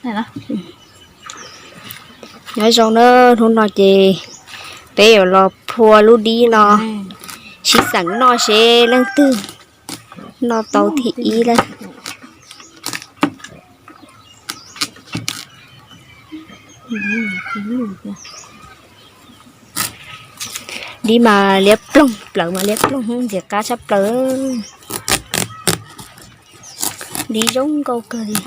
Nyob zoo na, hnub no ces peb yuav los phua lub dib no, sib xeem noj seb leej twg noj tau thib ib lawm. Dib mas liab ploog, plawv mas liab ploog, ntxim qab tshaj plaws. Dib zoo nkauj kawg li.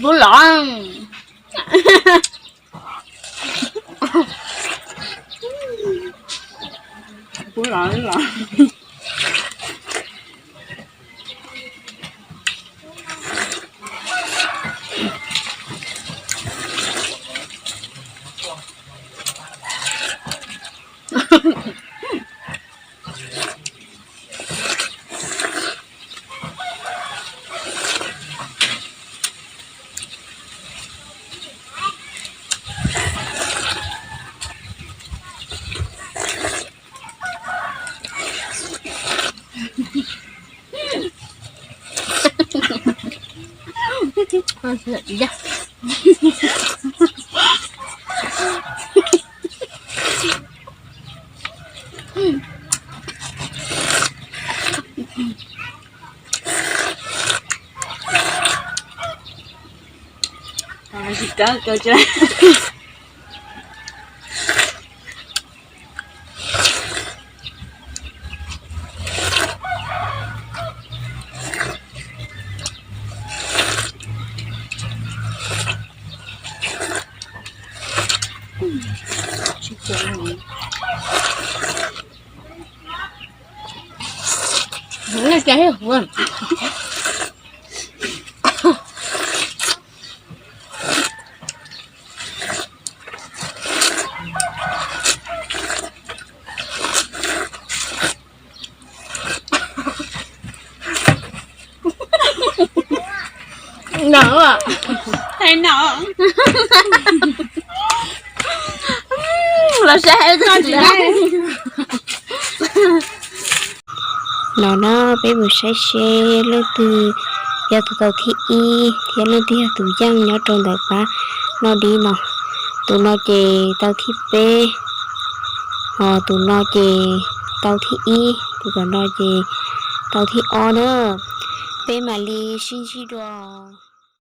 Pub los, pub los los. No, no. Los saib tsis no na, peb mus saib seb leej twg yog tus tau thib ib thiab leej twg yog tus yeej nyob rau ntawm pab noj dib no. Tus no ces tau thib peb, ho tus no ces tau thib ib, tus tom no ces tau thib ob na. Peb mam li sib ntsib dua.